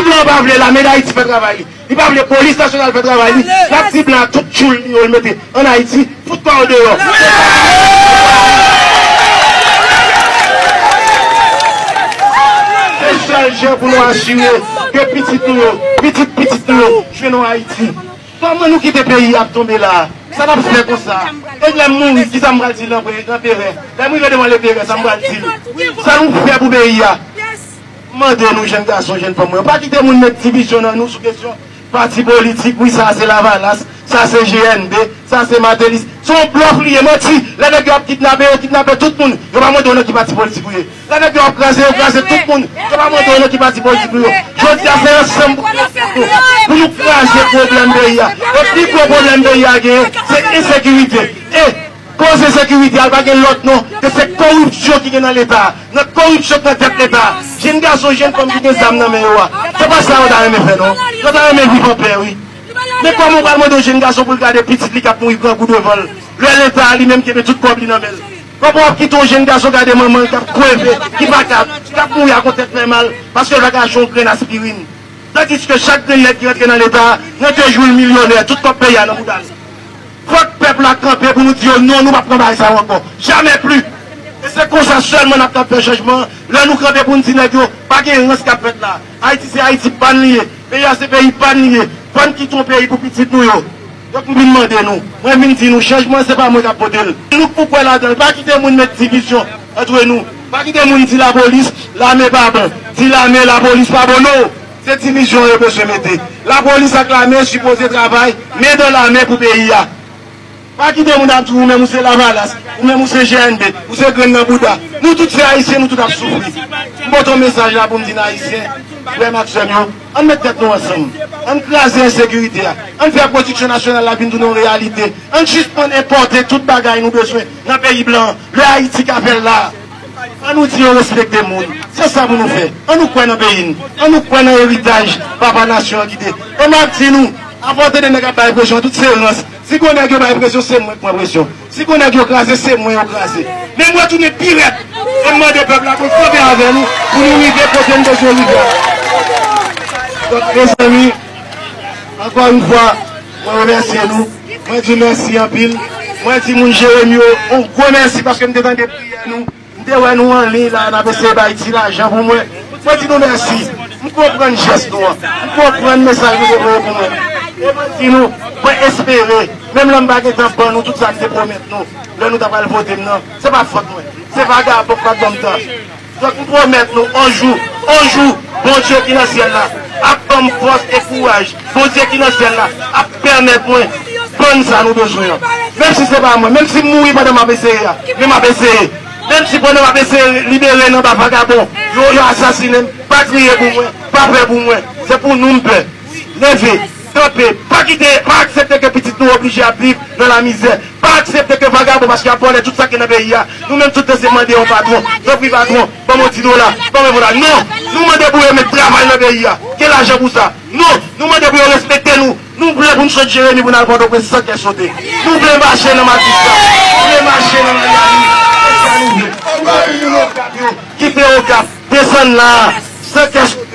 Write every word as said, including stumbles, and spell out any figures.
Blan pa vle lame Dayiti fè travay li. Li pa vle polis nasyonal fè travay li. L ap di blan tout tchoul li yo l mete ann Ayiti, fout pa yo deyò. Se sèl jan pou nou asire ke pitit nou yo, pitit pitit nou yo, jwenn yon Ayiti. Kòman nou kite peyi a ap tonbe la a? Sa n ap fè konsa? E lè m mouri, kisa m pral di lanperè? Lè m rive devan lanperè, sa m pral di l? Sa nou fè pou peyi a? M mande nou, jèn gason, jèn fanm mwen yo, pa kite moun met divizyon nan nou sou kesyon pati politik. Wi, sa a se Lavalas, sa a se G N B, sa a se Martelly. Se yon blòf li ye, manti. Lè nèg yo ap kidnape, yo kidnape tout moun. Yo pa mande w nan ki pati politik ou ye. Lè nèg yo ap kraze, yo kraze tout moun. Yo pa mande w nan ki pati politik ou ye. Jodi a, se ansanm pou nou, pou nou kraze pwoblèm peyi a. E pi gwo pwoblèm peyi a genyen, se ensekirite. E koze sekirite a, l pa gen lòt non. Se, se koripsyon ki gen nan Leta a. Nan koripsyon k nan tèt Leta a. Jèn gason, jèn fanm ki gen zam nan men yo a. Se pa sa yo ta renmen fè non. Yo ta renmen viv anpè, wi. Men kòman w pral mande yon jèn gason pou l gade pitit li k ap mouri grangou devan l, lè Leta a li menm kenbe tout kòb li nan men l? Kòman w ap kite yon jèn gason gade manman l k ap kreve, ki pa ka, k ap mouri ak yon tèt fè mal, paske l pa ka achte yon grenn aspirin? Tandiske chak grenn nèg ki rantre nan Leta a, nan de jou l milyonè, tout kòb peyi a nan bouda l. Fòk pèp la kanpe pou nou di yo non, nou p ap pran bagay sa yo ankò. Jamè pli! E se konsa sèlman n ap ka fè chanjman an, lè nou kanpe pou n di nèg yo, pa gen rans k ap fèt la. Ayiti se Ayiti pa n li ye. Peyi a se peyi pa n li ye. Fò n kite yon peyi pou pitit nou yo. Donk m vin mande nou, mwen vin di nou, chanjman se pa mwen k ap pote l. Nou k pou kwè ladan l. Pa kite moun met divizyon antre nou. Pa kite moun di lapolis, lame pa bon. Di lame, lapolis pa bon, non. Se divizyon yo bezwen mete. Lapolis ak lame sipoze travay men dan lamen pou peyi a. Pa kite moun ap di w, ou menm ou se Lavalas, ou menm ou se G N B, ou se grenn nan bouda. Nou tout se Ayisyen, nou tout ap soufri. M pote yon mesaj la pou m di n Ayisyen, frè m ak sè m yo, ann met tèt nou ansanm. Ann kraze ensekirite a. Ann fè pwodiksyon nasyonal la vin tounen yon reyalite. Ann sispann enpòte tout bagay nou bezwen nan peyi blan an. Lè Ayiti ka fè l la. Ann nou di yo respekte moun. Se sa pou nou fè. Ann nou kwè nan peyi n. Ann nou kwè nan eritaj papa nasyon an kite. E m ap di nou, afè w tande nèg ap bay presyon, tout se rans. Si gon nèg yo bay presyon, se mwen k pran presyon. Si gon nèg yo kraze, se mwen yo kraze. Men m retounen pi rèd. E m mande pèp la pou l kanpe avè nou, pou nou rive kote n bezwen rive a. Donk, mezanmi, ankò yon fwa, mwen remèsye nou. Mwen di mèsi anpil. Mwen di moun Jeremi yo, yon gwo mèsi paske m te tande priyè nou. M te wè nou an liy la, n ap eseye bay ti lajan pou mwen. Mwen di nou mèsi. M konprann jès nou an. M konprann mesaj nou te voye pou mwen. E mwen di nou, mwen espere, menm lè m pa gentan ban nou tout sa m te pwomèt nou, lè nou ta pral vote m nan, se pa fòt mwen. Se vagabon k pa t ban m tan. Donk, m pwomèt nou, on jou, on jou, Bondye ki nan syèl la ap ban m fòs e kouraj. Bondye ki nan syèl la ap pèmèt mwen jwenn sa nou bezwen an. Menm si se pa mwen, menm si m mouri pandan m ap eseye a, men m ap eseye. Menm si pandan m ap eseye libere n anba vagabon, yo, yo asasinen m, pa kriye pou mwen, pa pè pou mwen. Se pou nou m pè. Leve, kanpe, pa kite, pa aksepte ke pitit nou oblije ap viv nan lamizè. Pa aksepte ke vagabon, paske y ap vòlè tout sa ki nan peyi a. Nou menm tout se mande yon patwon. Tanpri patwon, ban mwen ti dola, ban mwen vola. Non! Nou mande pou yo met travay nan peyi a. Gen lajan pou sa. Non! Nou mande pou yo respekte nou. Nou vle pou n sot Jeremi pou n al Pòtoprens san kè sote. Nou vle mache nan Matisan. Nou vle mache nan Miami. Se sa nou vle. Kite Okap yo. Kite Okap. Desann la a. San kè sote.